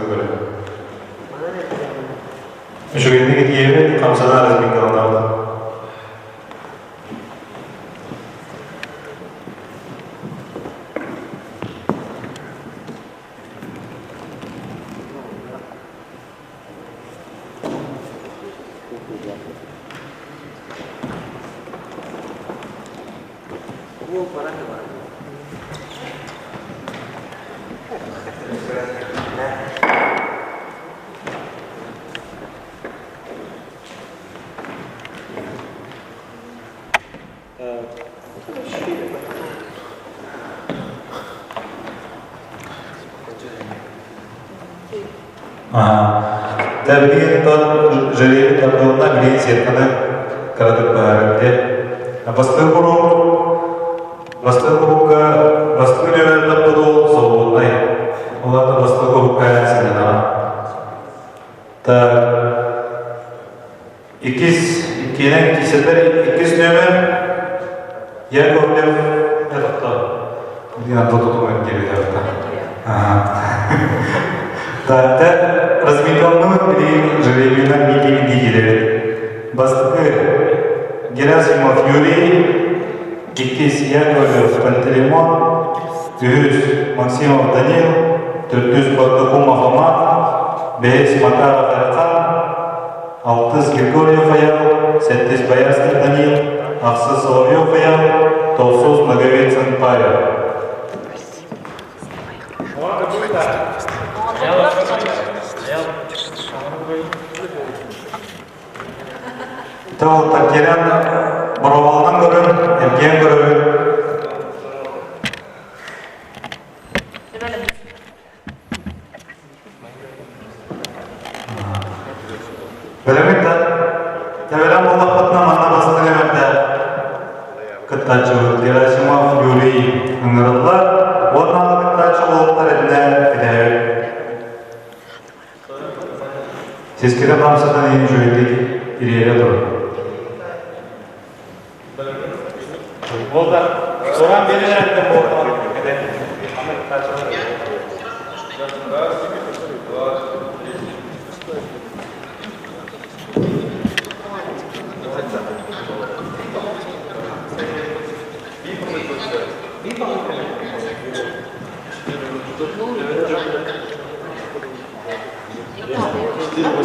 бастакы көрүҥ. Үчүгэйдик итиэбит, хамсанар разминкаланабыт. Тэрбиин тон жалеют тардылына билин сетканы кыратык быһаарар Бастыҥ куруук бастыҥ курукка бастыҥ нөмер таппыт свободнай. Ол аата бастыҥ курукка сынньанаҕын. Так иккис иккиэнэн киисэлэр иккис нөмер Яковлев это Диан тотутуган диэбит Таатта разминкалныбыт билигин жребийынан миитиҥ диигилэбит. Бастакы Герасимов Юрий, иккис Яковлев Пантелеймон, үһүс Максимов Данил, төрдүс Багдакумов Аман, бэһис Макаров Эрхан, алтыс Григорьев Аял, сэттис Боярских Данил, ахсыс Соловьев Аял, тохсус Ноговицын Павел. Тыл Такирян боровалынан көрөн, эргийэн көрөбүн. Бэлэмин да тэбэлэн буоллахпытына манна бастыҥ эбэрдэ кыттааччыбыт Герасимов Юрий ыҥырыллар уонна кыттааччы уолаттар этинэ кэтэһэбит. Сискитэ хамсатан иһин үчүгэйдик ириэрэ турар. Болды. Соған берілер болды.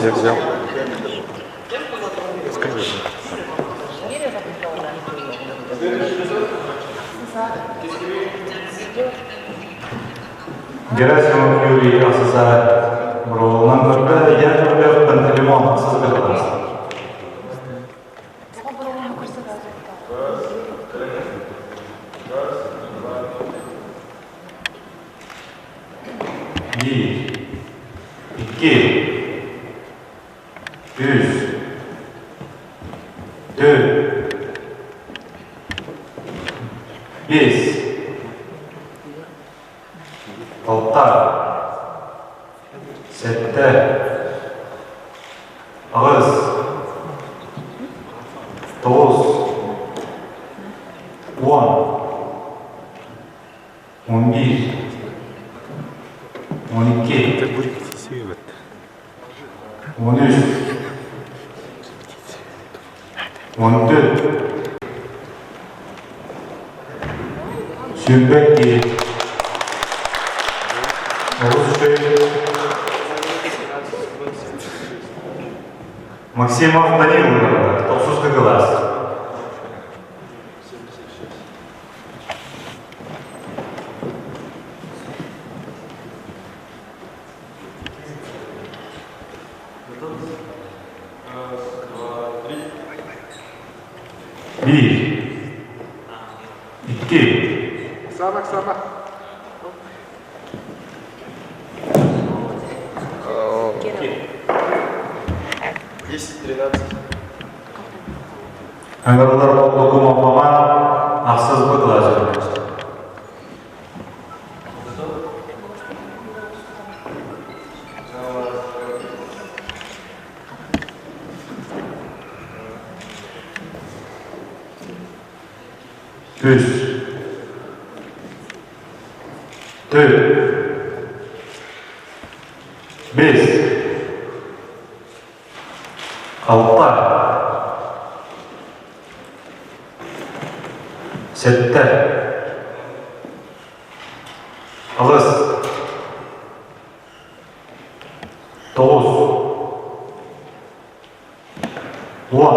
Я взял. Герасимов Юрий Асаса Мурулунан көрдө, Яковлев Пантелеймон Асас Бехтас. Биир, икки, үс, төрт, биэс, алта, сэттэ, аҕыс, тоҕус, уон, 11, 12, 13, 14, 22, олус үчүгэй. Максимов Данил тохсус кылаас. Биир, икки. Оксана, Оксана. Десять, 13. Ыҥырыллар боллугум оппаман ахсыс быкылаас өрүнэччи. Үс, төрт, Бес. Алта. Сэттэ. Аҕыс. Тоҕус. Уон.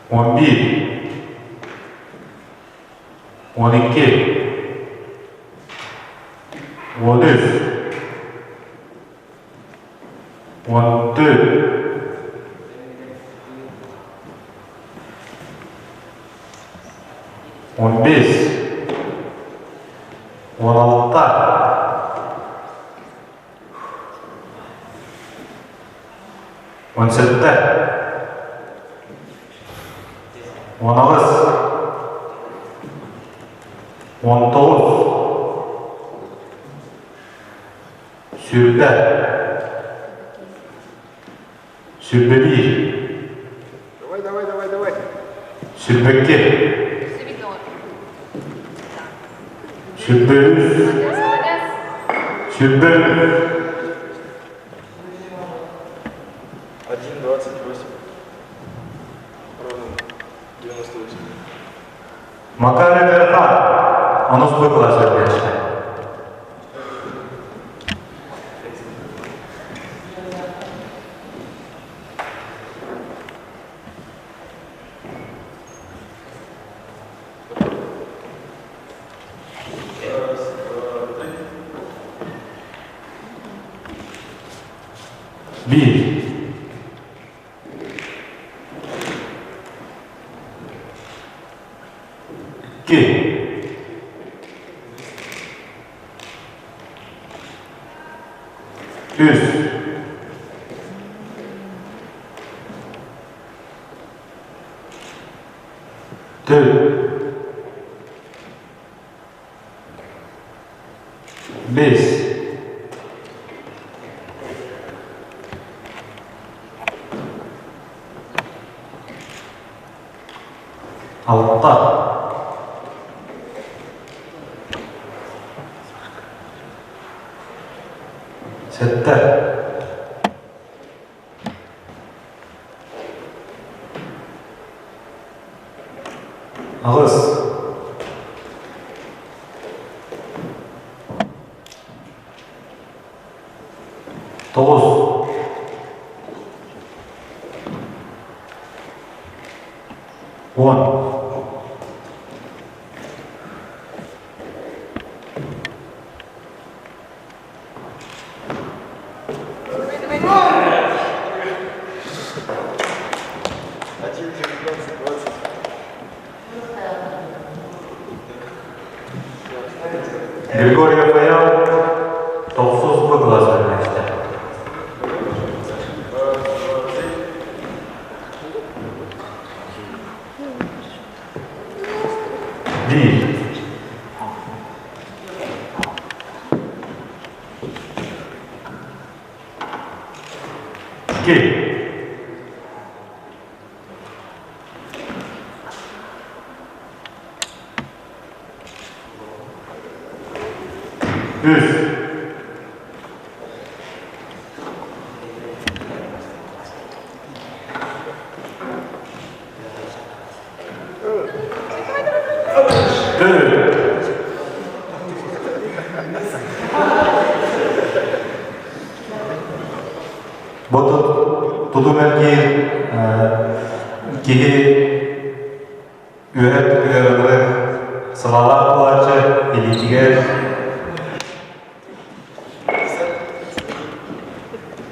11. 12. 13. 14. 15. 16. 17. 18. 19. 20. 21. Давай, давай, давай, давай. 22. 23. 24. 1,28. Ровно 98. Макаров Эрхан. Онус Б кылаас үөрэнээччитэ. Раз, два, три. Биир. Икки. Үс. Түөрт. Бэс. Алта. Сэттэ. Аҕыс. Тоҕус. 10. 1, 19, 20. Григорьев Аял тохсус Б кылаас үөрэнээччитэ. Раз, два, три. Биир. Икки. Үс. Түөрт. Бу тутум эргиир киһи үөһэ өттүгэр ынырык сылаалаах буолааччы илиитигэр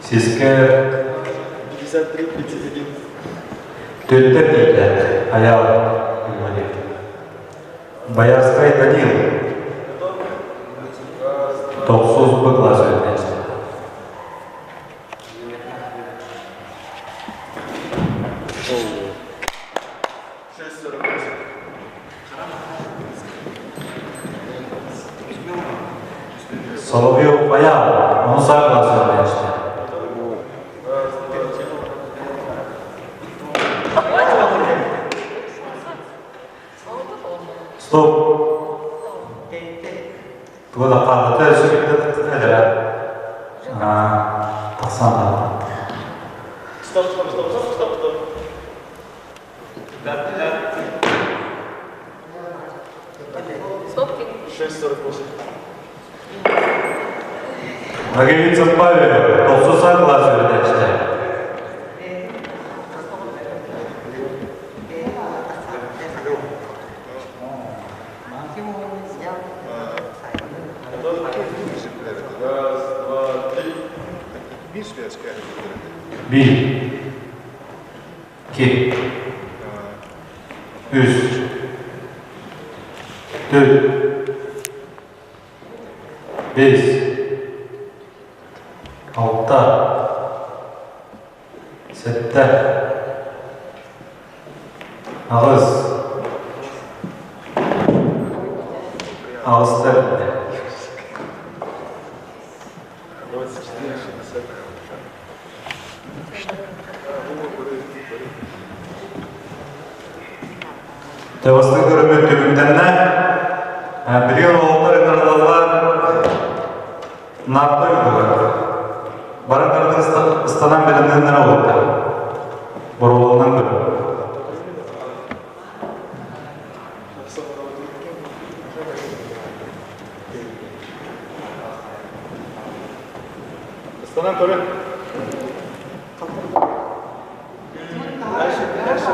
сискэ 53, 31. Түөттэр тиийдэ Айаал Боярскай Данил тохсус Б кылаас үөрэнээччитэ. 6,48. Соловьев Айаал онус А кылаас үөрэнээччитэ. Раз, два, три. Стоп. Туга да хаалбата өссө эдэрэ тахсан хаалла. Стоп, стоп, стоп, стоп, стоп, стоп. Да, да. 6.48. Наговицын Павел, тохсус кылаас үөрэнээччитэ. Раз, два, три. Биир, икки, үс, түөрт, биэс, алта, сэттэ, аҕыс, аҕыста эрдэ. 24,60. Табастыы көрүммүт түмүктэннэ. Билигин уолаттар ыҥырыллаллар Нарта ыытыллар. Баран кырдын ыстанан бэлэмнэннэр олуттар. Боруолунан көрөр. Ыстанан көрүн. Дальше, дальше.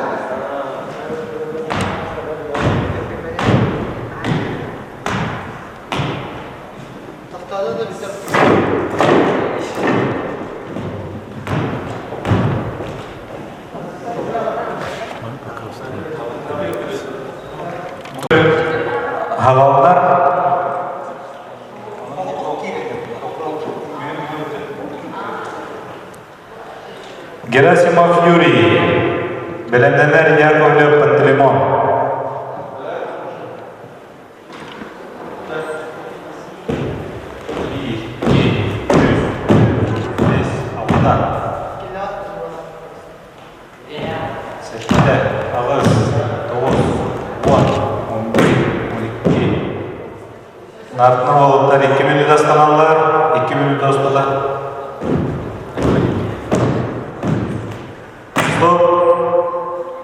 Хагаллар Герасимов Юрий, бэлэмнэнэр Яковлев Пантелеймон. Биир, икки, үс, биэс, алта. Сэттэ, аҕыс, тоҕус, уон, он биир, он икки. Нартынан уолаттар икки мүнүүтэ астаналлар, икки мүнүүтэ устата. Стоп!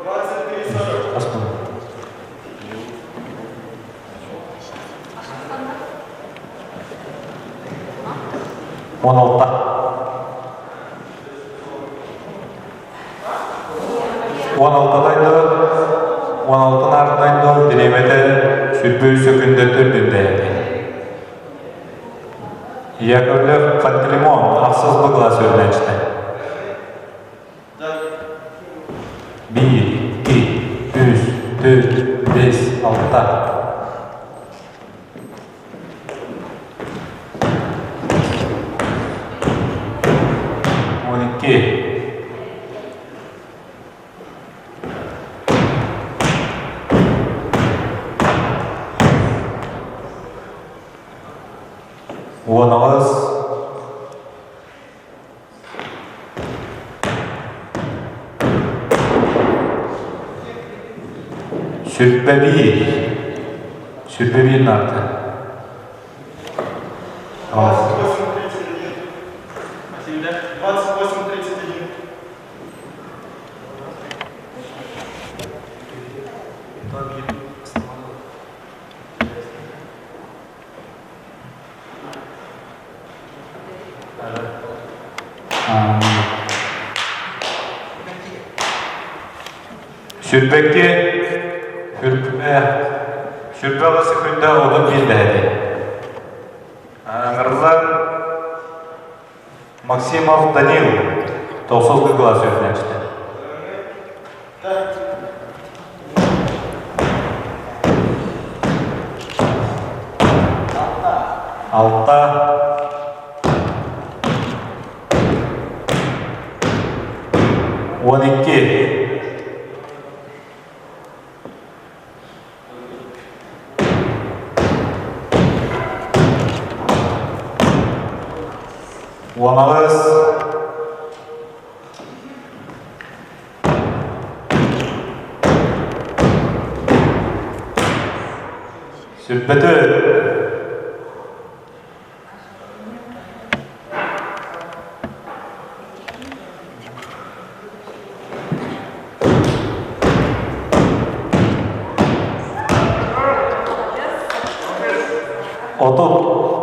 23.40. Аспын. Он алта. Он алтадай он алтын артынан бириэмэтэ сүүрбэ үс сөкүүндэ төрдүндээтэ. Яковлев Пантелеймон ахсыс Б кылаас үөрэнээччитэ. Биир, икки, үс, түөрт, биэс, алта. Он икки. Он аҕыс. Сүүрбэ биир. Сүүрбэ биир наарта. 28.31. 28.31. Сүүрбэкки Сүүрбэ сүүрбэ аҕыс секунда отут биир дэһэти. Ыҥырыллар Максимов Данил тохсус кылаас үөрэнээччитэ. Алта он икки он аҕыс Сүүрбэ төрт. 30. 36.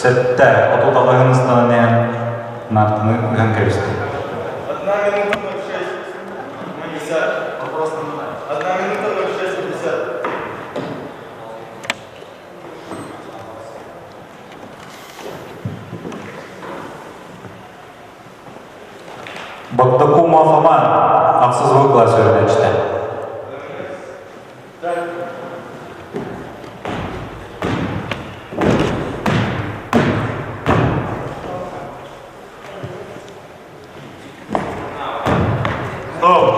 37. 38 ыстанан иһэн наартаны ыһан кэбистэ. Одна минута 06. 50. Вопрос Одна минута 06 50. Багдакумов Аман, ахсыс В класс үөрэнээччитэ. Стоп!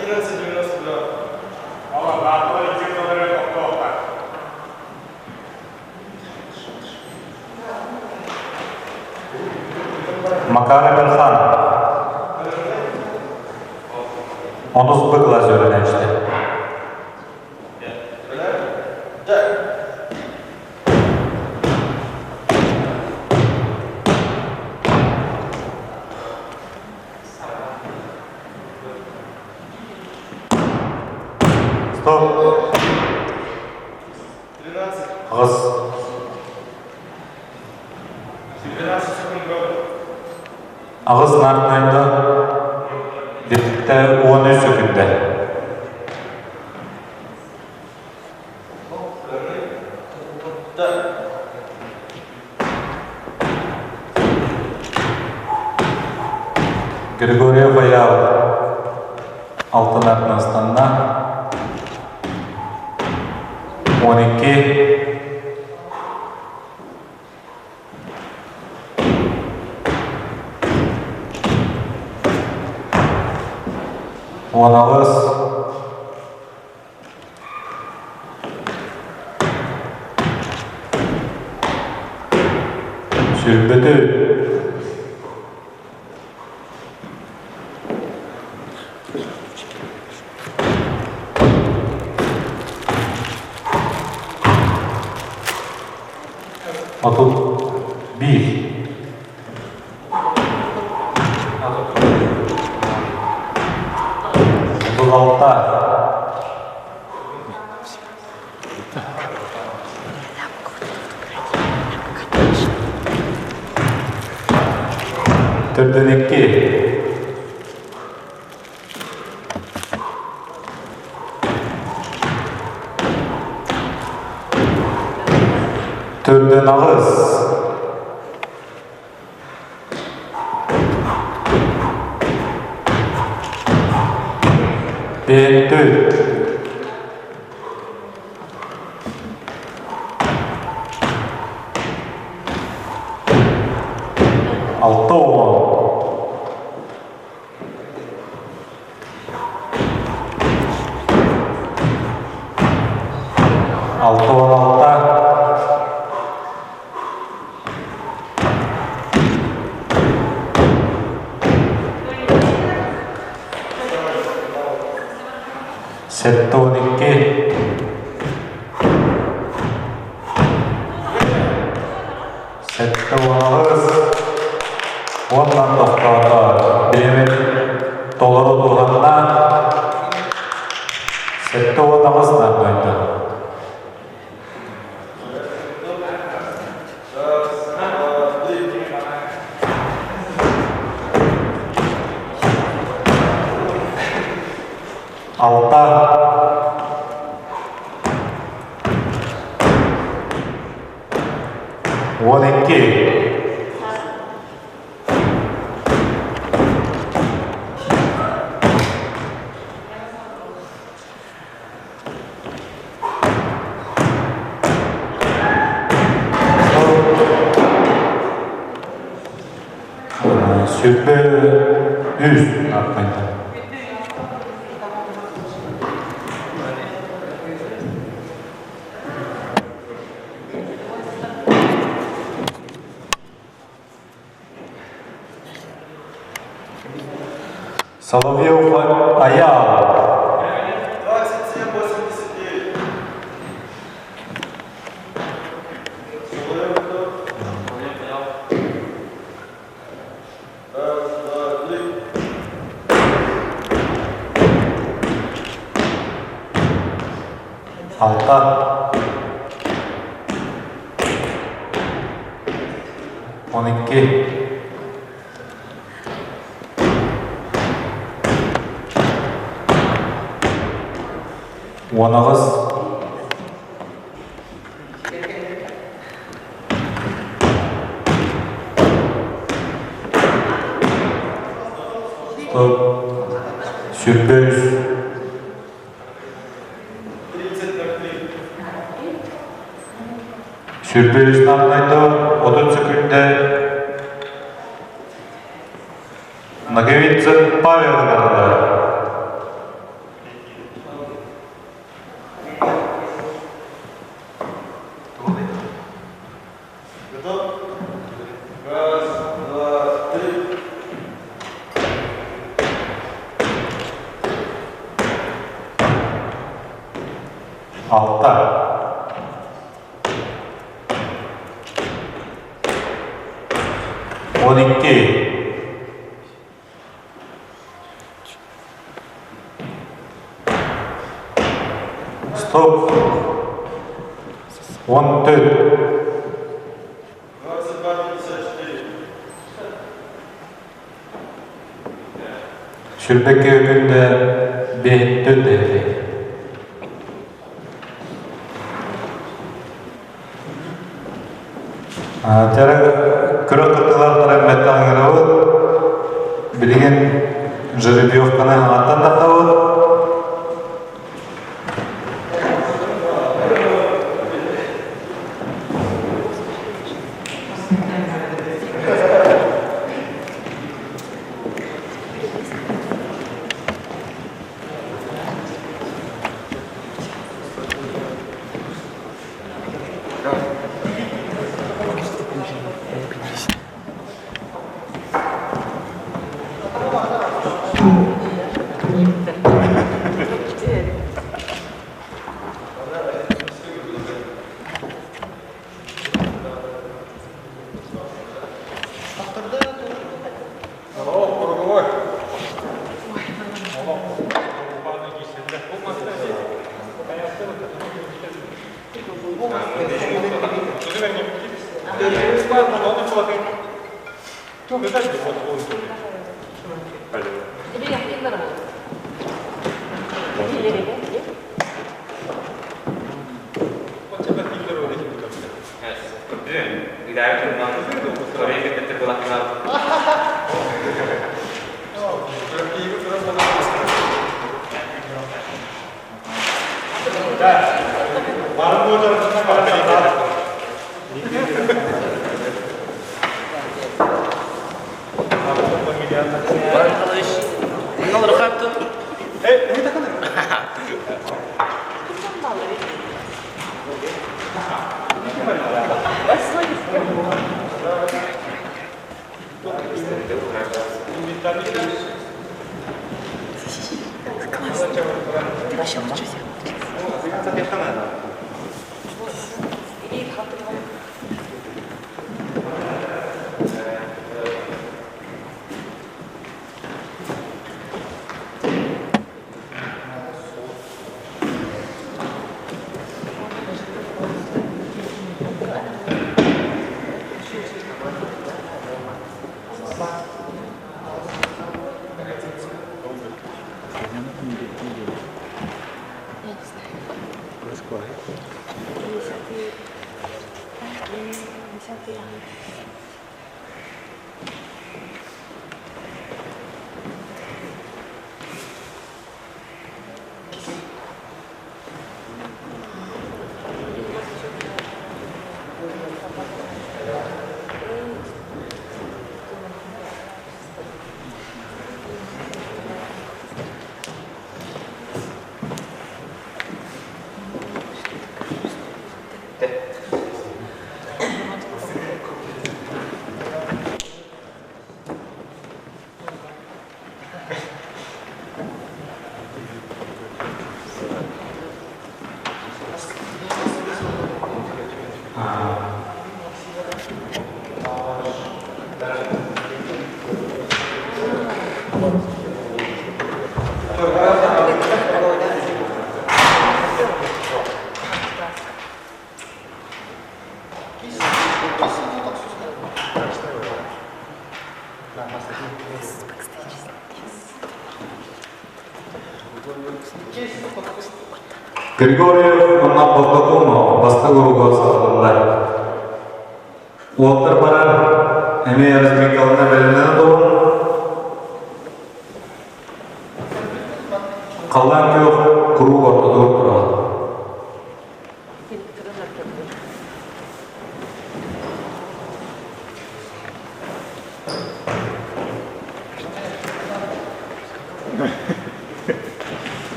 11.92. Макар Эберхан, онус Б класс үөрэнээччитэ. Стоп! 13. Аҕыс. 12 секунд ровно. Аҕыс наартынайда биттэ 13 сөкүндэ. Да. Григорьев Айаал алтын артыстанна 12 18 Сүрбөтү 31 36 42 48 5 60 66 72 78 уонна тохтоото. Билимин толору туһанна 78 наардойду. Раз, два, три. 6 12 23 аппайда. Соловьев Айаал. 27,89. Соловьев готов. Раз, два, три. Алта. 12. 18. Стоп. Сүрбэ үс. 30,03. 23 намнайда 30 секүндэ Наговицын Павел ыҥырыллар. Готов? Раз, два, три. Алта. 12. Стоп. 14. 22,54. Сүрбэккэ күндэ бэһиттэн дэһэлэй. Чара күрэх кыттыылаахтара мэттэҕ ыҥырабыт. Билигин жеребьевканы хаҥаттан тахсабыт. О, круговой. Григорьев уонна Протоконов бастакы уругар саҕаланнылар. Уолтар баран эмиэ разминкаларына бэлэмнэнэ туран халлаан күөх куруук ортотугар турар.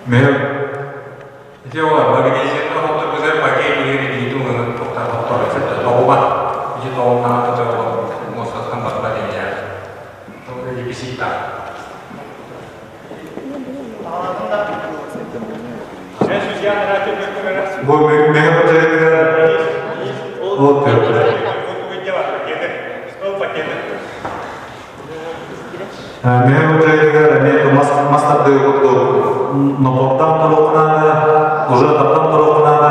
Мэр Ити ол магнезиятын оһоллоргузар пакет билигин илиитин уһунун тохтоохтор тоҕума ити тоҕумнаҕа тоҕо муостаттан барбат инньээх липисита. Бу мега бачайыгар ол көрдө. Мега бачайыгар эмиэ мас мас тардыы курдук нопордоон туруоххунаада, уже таптан туруоххунаада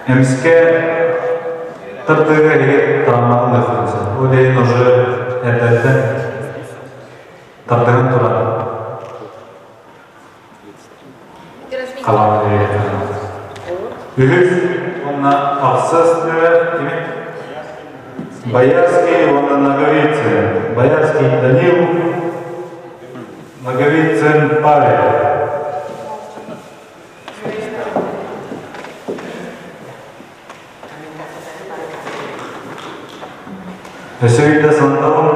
Эмискэ тардыыга иһигэр тарамматын ылыахтарын Ол иһин уже эрдэттэн тардыһан туран халаан Үһүс уонна ахсыс нүмер кими? Боярский уонна Наговицын. Боярский Данил, Наговицын Павел. Өссө биирдэ санатабын,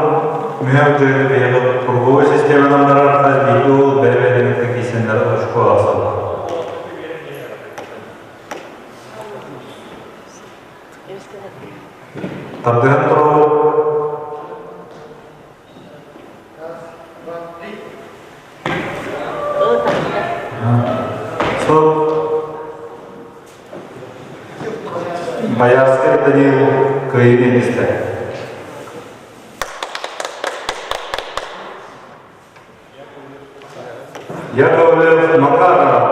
мүһэ дьиэ биһиэхэ круговой системанан барар хас биирдии уол бэйэ-бэйэлэрин киирсэннэр очко аахсаллар. Тардыһан турабыт. Стоп. Боярскай Даниил кыайыыны истэ. Яковлев Макаров.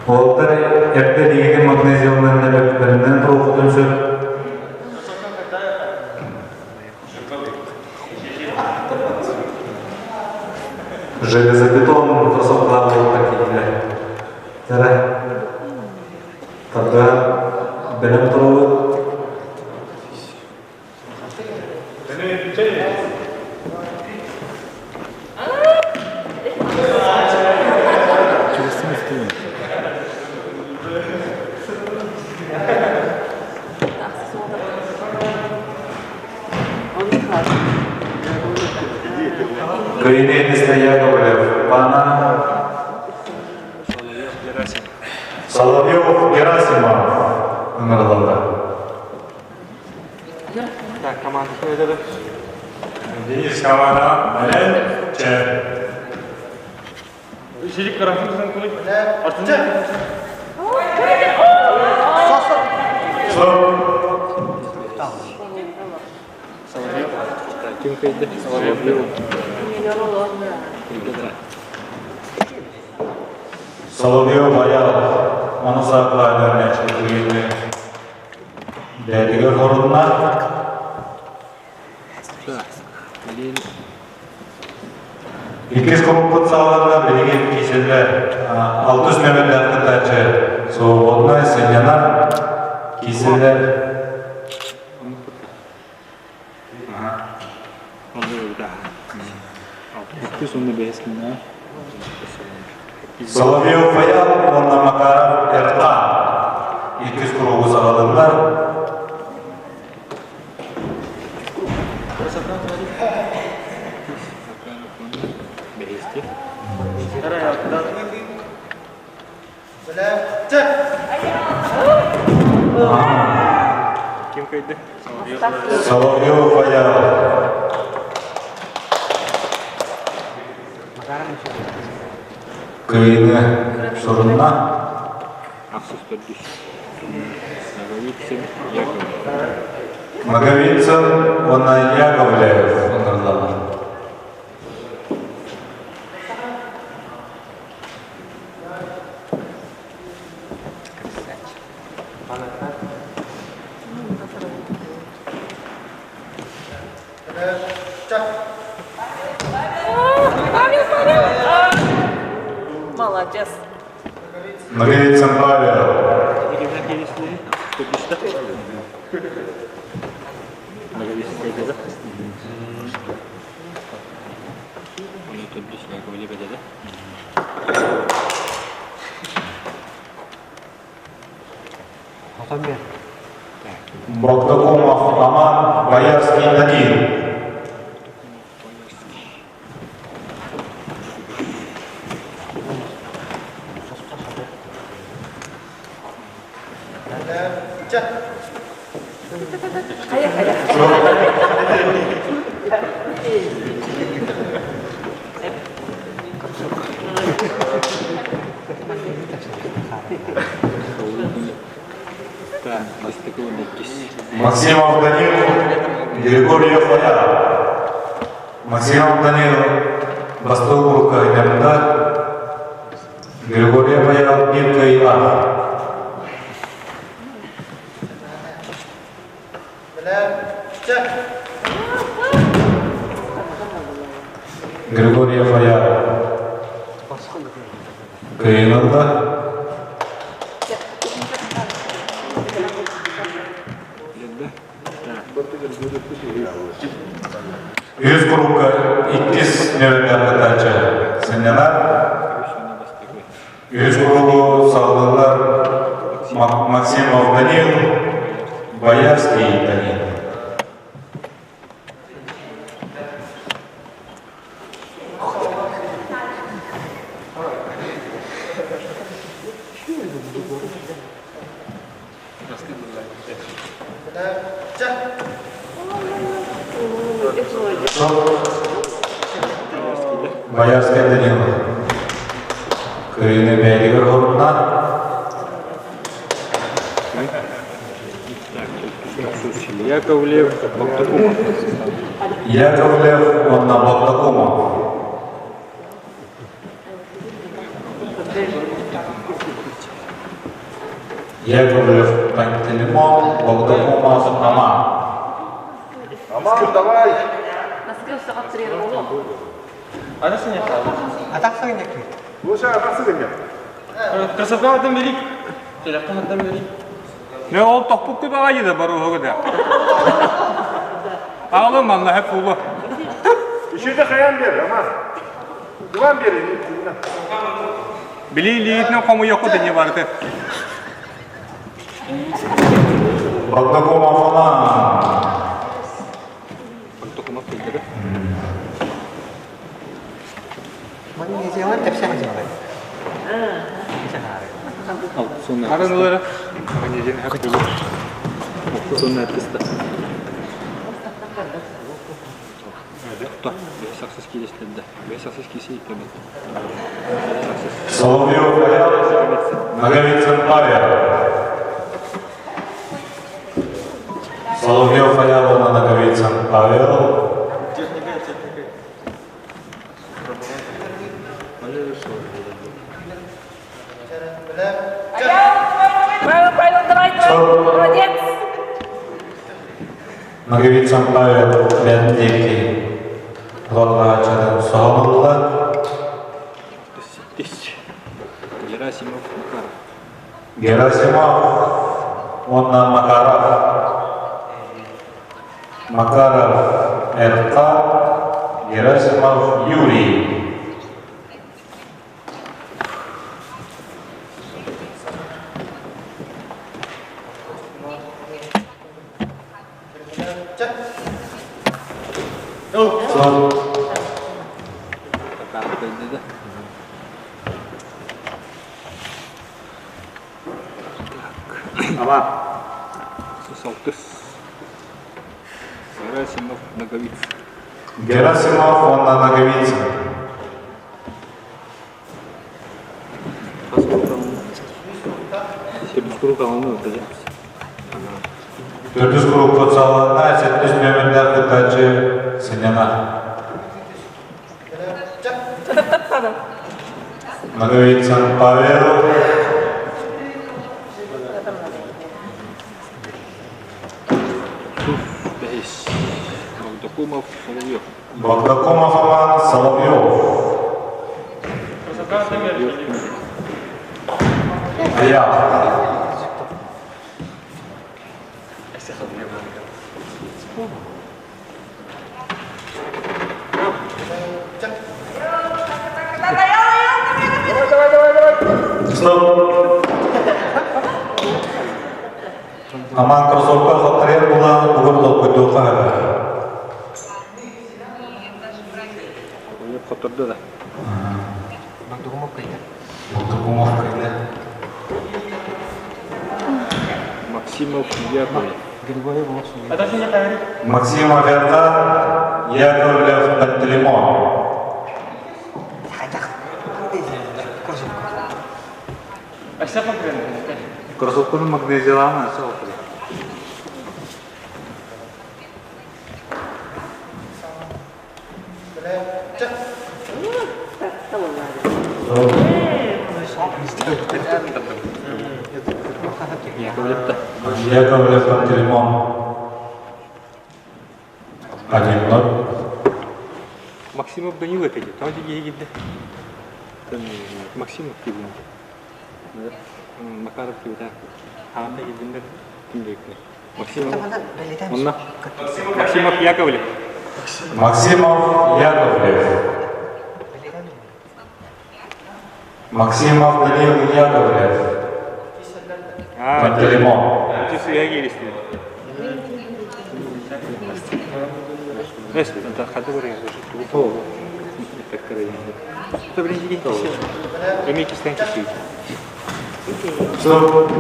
Уолаттар эрдэ биһиги магнезияларынан өттүлэринэн туруохпутун сөп. Железобетон кроссовкалаах уолаттар киирдилэр. Дьэ, тардыһан бэлэм туруобут. Кыайыы Яковлев, Пана Соловьев Герасимов ыҥырыллар. Так, команда көдөрө. Денис команда Ален Че. Сидик график кулик. Стоп. Ким кыйды? Соловьев. Соловьев Аял. Оны саклайнар мәчетигини бэйэтигэр хорунна. Иккис хомуппут сааларга билигин кииселлэр алтыс нөмердээх кыттааччы свободнай сынньанар кииселлэр Соловьев Фаял уонна Макаров Эрхан иккис кругу саҕалыыллар. Ким кыйды? Соловьев Фаял. Кыайыыны сурунна. Ахсыс төрдүс. Наговицын Яковлев. Ноговицын уонна Яковлев ыҥырыллаллар. Молодец. Ноговицын Павел. Богдокумов Роман, Боярский Даниил. Максимов Данил, Григорьев Аяр. Максимов Данил бастыҥ кыайдарда Григорьев Аяр биир кыайыылаах. Григорьев Аяр кыайыыланна. Үс курукка иккис нөмердээх кытааччы сынньанар. Үс куругу саҕалыыллар Максимов Данил, Боярский Данил. Боярскай Данилов. Кыайыыны бэйэтигэр оһорунна. Яковлев, Бактакумов. Яковлев уонна Бактакумов. Яковлев Пантелеймон, Богдокумов Аман. Аман, давай! Лучше атахсы Красота адам велик. Телефон адам велик. Не ол тохпукку баҕайы да баруһуга да. Аҕалым манна хеп буолуо. Еще хаян бер, Аман. Диван бер. Били илиитинэн хомуйуоххут инньэ барыта. Богдокумов Аман. Арынулары. Соловьев Аял, Ноговицын Павел. Соловьев Аял уонна Ноговицын Павел. Павел, Павел, давай, давай. Молодец. Ноговицын Павел бэт диэки туһалааччытын соһон Герасимов Макаров. Герасимов уонна Макаров. Макаров Эрка, Герасимов Юрий. Аман. Салтыс. Герасимов Ноговицын. Герасимов уонна Ноговицын. Төрдүс куруппут саҕаланна, сэттис нүөмэрдээх кыттааччы сынньанар. Ноговицын Павел. Бэһис. Богдокумов Соловьев. Богдокумов Роман Соловьев. Аял. Стоп. Аман кроссовка хотторуйар буолан бугун толкуйдуохха сөп. Хотторду да. Богдокумов кыйда. Максимов Яковлев. Максимов Эрхан, Яковлев Пантелеймон. Кроссовканы магнезиялаан Яковлев Пантелеймон. Один-ноль. Максимов Данила кэлли. Тоҕо дьиэ киирдэ? Максимов киирдин. Макаров киирдэ. Хаанна киирдиннэр ким диэккэ? Максимов. Онно. Максимов Яковлев. Максимов Яковлев. Максимов Данил Яковлев. Пантелеймон. Ити сыыһа кииристилэр. Стоп.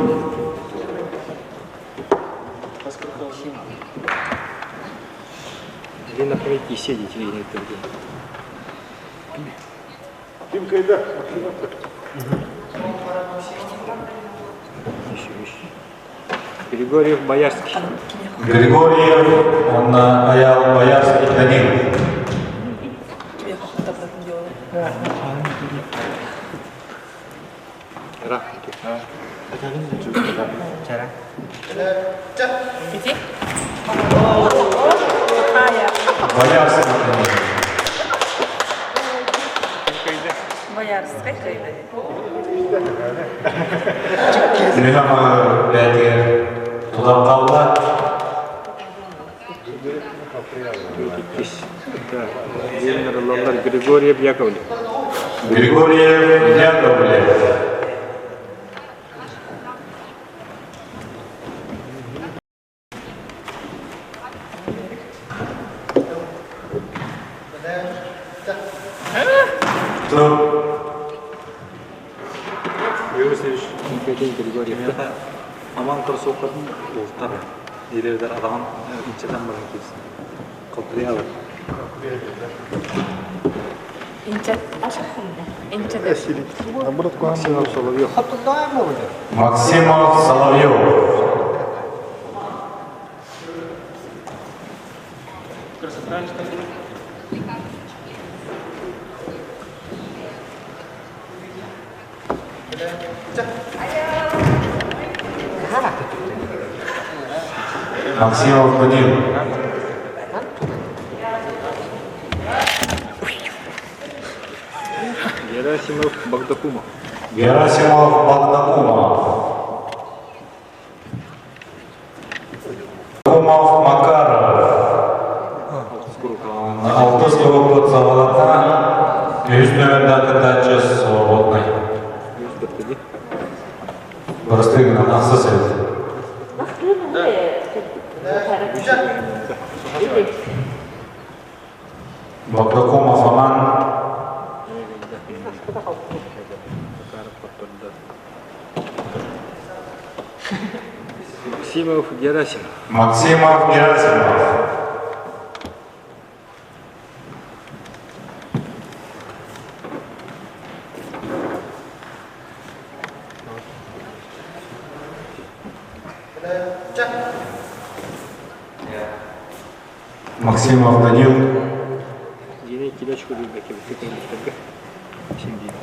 Ким кыайда? Григорьев Боярский. Григорьев, он Аял Боярский Данил. Иди. Боярский Данил. Боярскай кыайда. Нүһэ бээтигэр тутан хаалла. Григорьев Яковлев. Григорьев Яковлев. Стоп. Юрий Григорьев. Аман кроссовкатын ултар. Илердер адаҕан инчэтэн баран киирсин. Кылтырыялар. Инче. Инче. Максимов Соловьев. Максимов Соловьев. Максимов Данил. Герасимов Багдакумов. Герасимов Багдакумов. Кумов Макаров. Алтыс куруппут саҕаланна. Үһүс нүөмэрдээх кыттааччы свободный. Бырастыы гынан ахсыс эбит. Багдакумов Аман. Максимов Герасимов. Максимов Герасимов. Максимов Данил. Дьиэни килочку билбэккэ бүттэ кэлбиттэргэ. Син биир.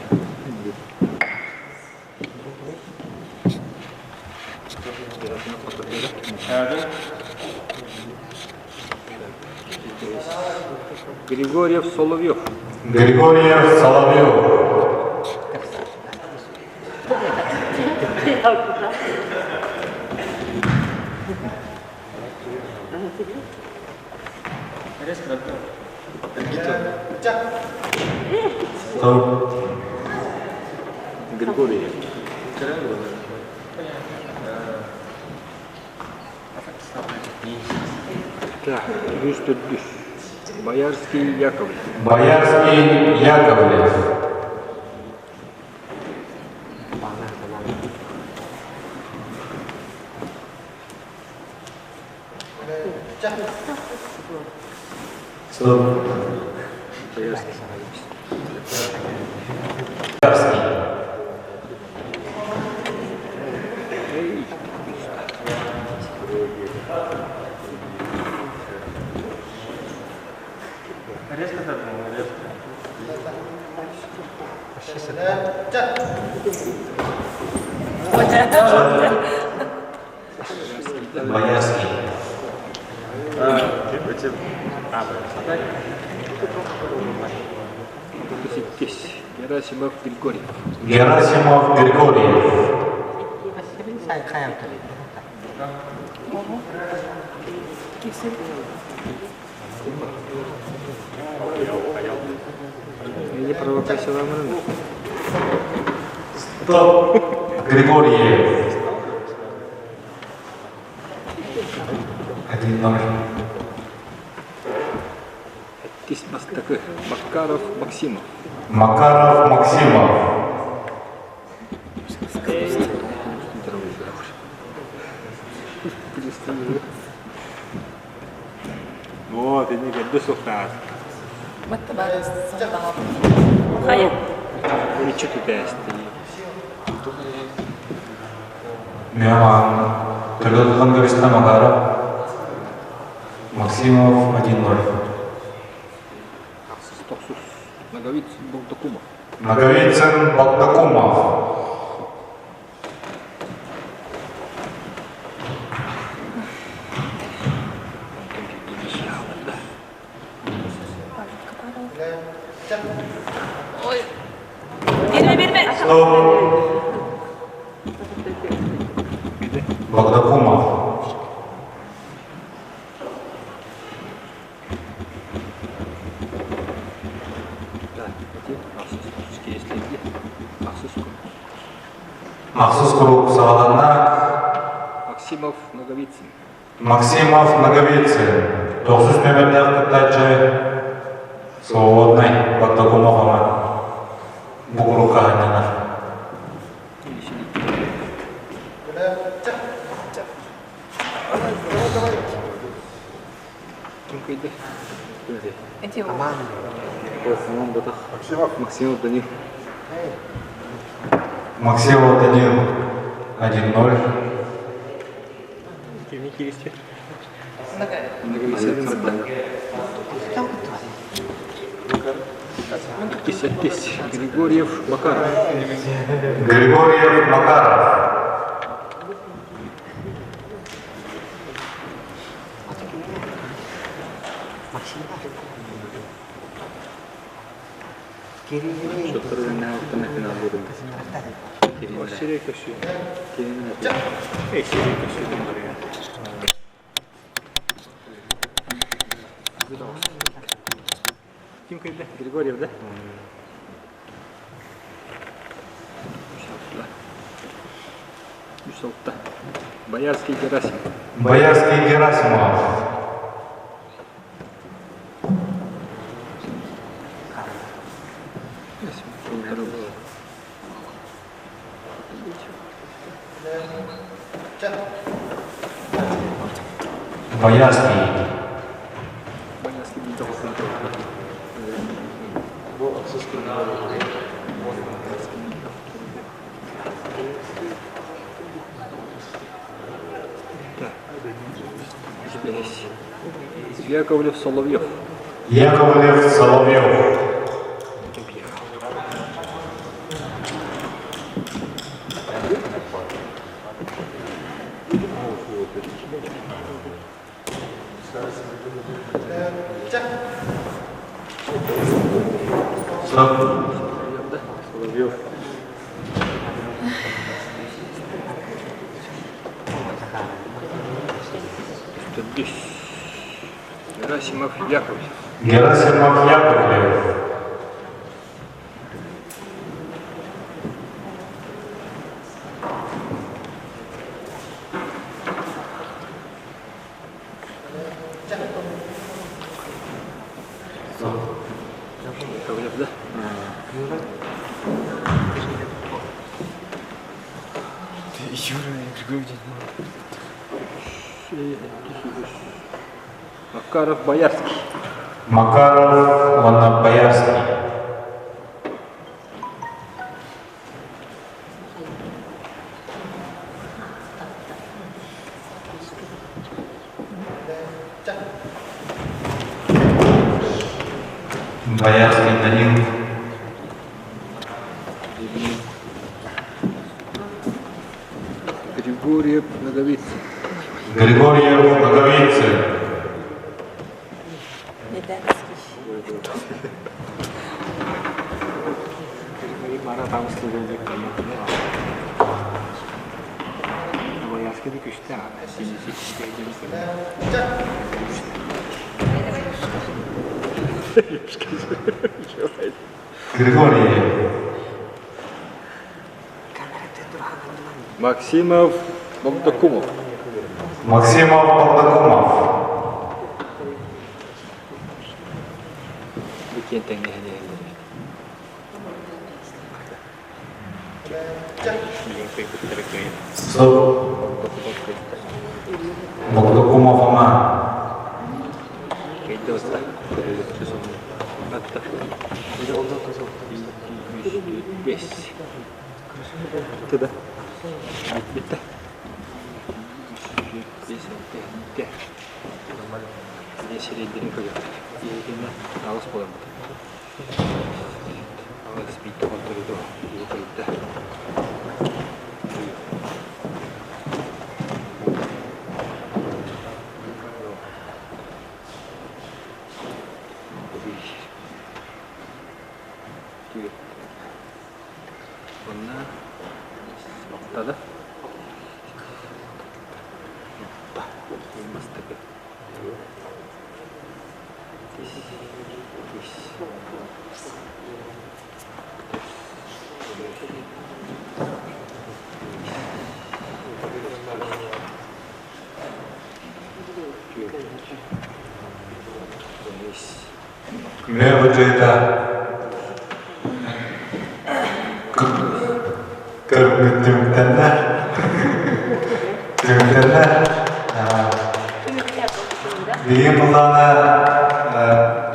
Григорьев Соловьев. Григорьев Соловьев. Стоп. Григорьев. Так, үһүс төрдүс. Боярский Яковлев. Боярский Яковлев. Стоп. Боярский. Боярский. Эй, Боярский. Иккис. Герасимов Григорьев. Герасимов Григорьев. Или провокацияланыр. Стоп. Григорьев. 1-0. Иккис бастакы. Макаров Максимов. Макаров Максимов. Вот, ini кэрдэ суохтаах. Хайа. Ичи түтээсти. Миаман. Төлөтүлэн көрүстэ Макаров. Максимов 1-0. Ахсыс тохсус. Наговицын Болтокумов. Наговицын Багдакумов. Онтон кирдиги хаалла. Ой. Биэримэ биэримэ. Стоп. Багдакумов. Да, ити ахсыс тохсус киэслэргэ. Ахсыс куруук. Ахсыс куруук саҕаланна. Максимов Ноговицын. Максимов Наговицын. Тохсус нүөмэрдээх кыттааччы свободный Багдакумов ама бу курукка ханнанар. Илисилик. Ким кыайда? Эти Аман Батах. Максимов Данил. Максимов Данил 1-0. Кимни киристи? Наговицын. Иккис Григорьев Макаров. Григорьев Макаров. Сирей көсүү. Эй, сирей көсүү барыга. Ким кыайда? Григорьев, да? Үс алта. Үс алта. Боярский Герасим. Боярский Герасимов. Герасимов. Полтора. Боярский. Боярский был Бу ахсыс Так. Здесь. Яковлев Соловьев. Яковлев Соловьев. Соловьев. Төрдүс. Герасимов Яковлев. Герасимов Яковлев. Яковлев, да? Макаров Боярский. Макаров уонна Боярский. Боярский Данил. Григорьев Наговицын. Григорьев Наговицын. Григорьев. Максимов Богдокумов. Максимов Богдокумов. Богдокумов Ама. Мэ быдьыыта Түмүктэннэ. Түмүктэннэ. Биһиги былаана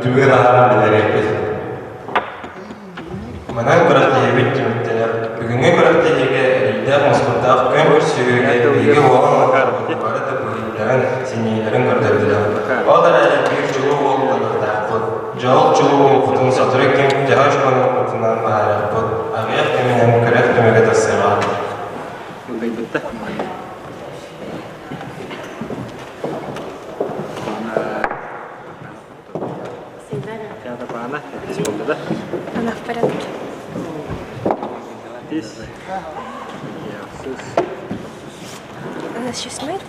түмүгэр аһаран билэриэхпит. Манан күрэхтэһиибит түмүктэнэр. Бүгүҥҥү күрэхтэһиигэ эрэйдээх мускурдаах күөн көрсүһүүгэ биһиги уолан бары да быһыйдарын, сэниэлэрин көрдөрдүлэр. Ол эрээри биир чулуу уол булуохтаахпыт. Дьол чулуу уолбутун сотору кэм төһө очконнорбутунан быһаарыахпыт. Аҕыйах кэминэн күрэх түмүгэ тахсыаҕа. Она в порядке. Она сейчас снимает?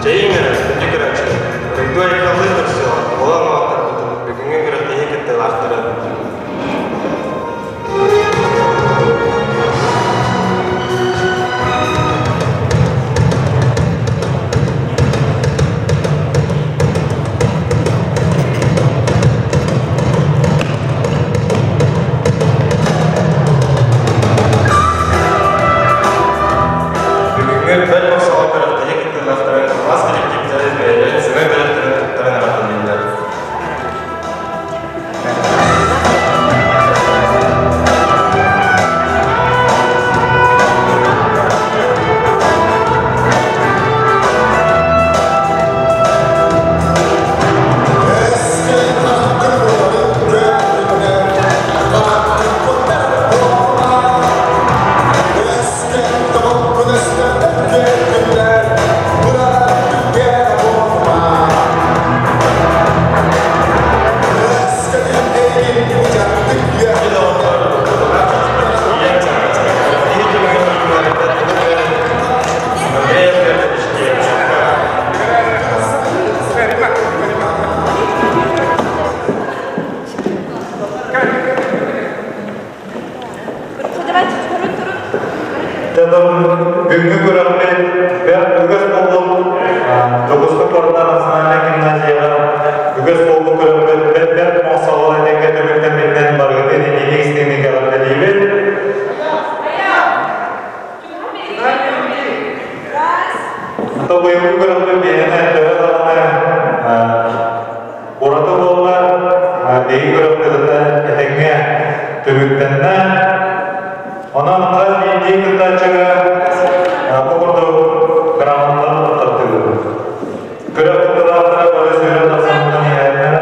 Чэйиҥ эрэ, күндү көрөөччүлэр! Дойду айхаллыы көрсүөҕэ, буолан уолаттарбытын бүгүҥҥү күрэхтэһии кыттыылаахтара Давайте, турун, турун. Бүгүҥҥү күрэхпит бэрт үгэс буолбут Дьокуускай куораттан национальнай гимназияҕа үгэс буолбут күрэхпит бэрт бэрт мохсоҕол этэҥҥэ түмүктэммитинэн барыгытын итиитик истиҥник эҕэрдэлиибит. Ото быйылгы күрэхпит биһиэнэ төһө даҕаны ураты буолла, биһиги күрэхпит этэҥҥэ түмүктэннэ. Онон хас биирдии кыттааччыга бу курдук грамоталар туттардыбыт. Күрэх кыттыылаахтара бары сүүрэн тахсаммытын иһээннэр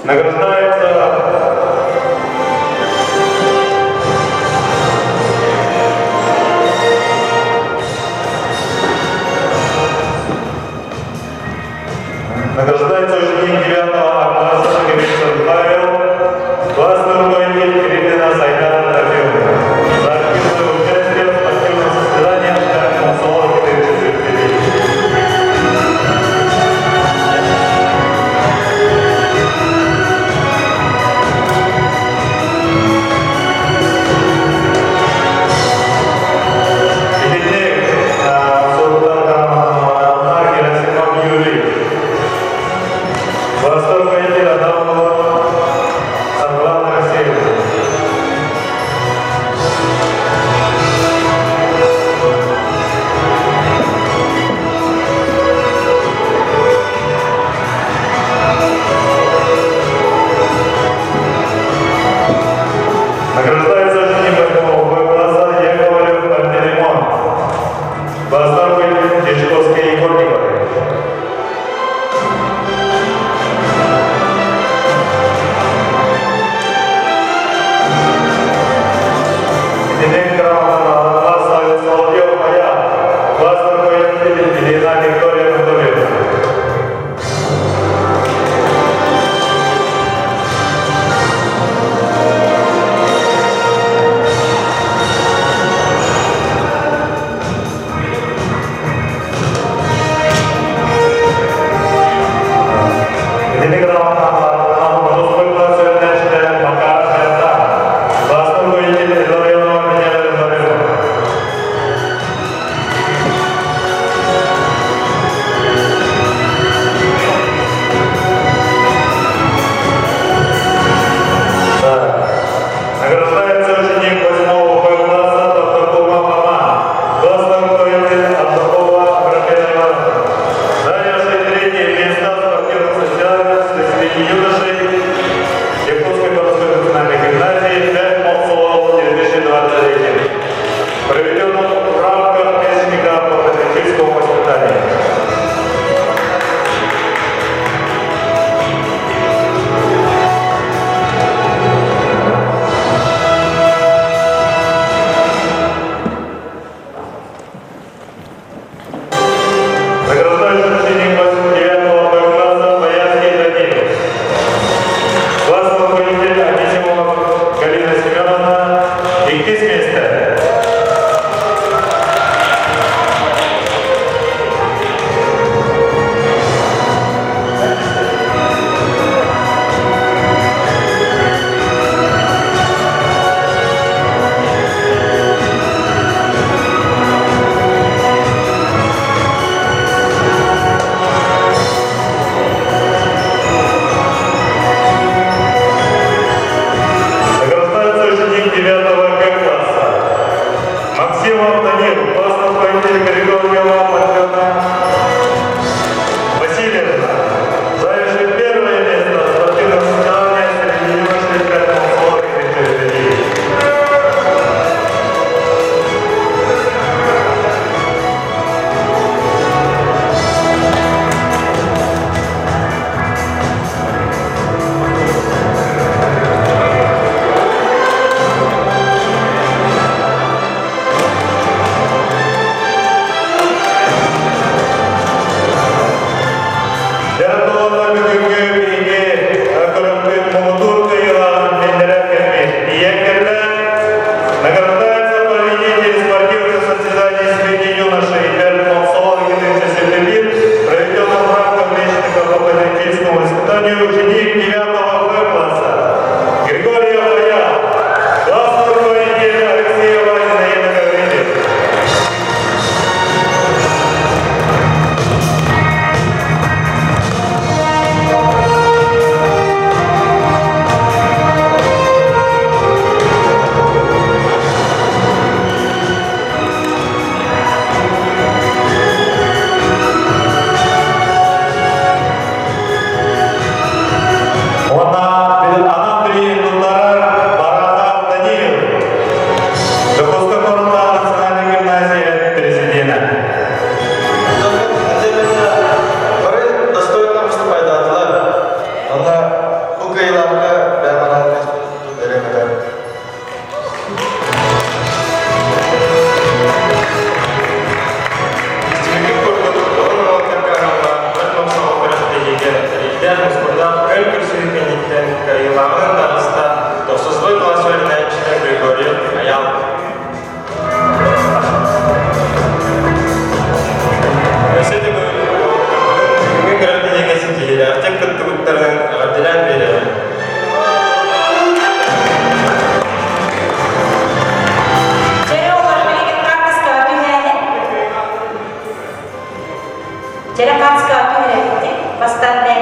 награждается Награждается ученик 9 класса Шагевич Павел, классный руководитель Кириллина Сайдана Трофимовна. За активное участие в спортивном состязании как комсомол 4 Итинник суруктар Герасимов Юрий. Классный руководитель Адамова Саргылана Алексеевна. Награждается ученик 8 класса Яковлев Пантелеймон. Классный руководитель Дьячковский Егор Николаевич. Итинник грамоталар Соловьев Аян, классный руководитель Елена Виктория Анатольевна. Итинник грамоталар Макар Шерта, классный руководитель Илларионова Венера Илларионовна. Дьэрэ хаацкаҕа түһэрэбит. Бастаан бэйэбит.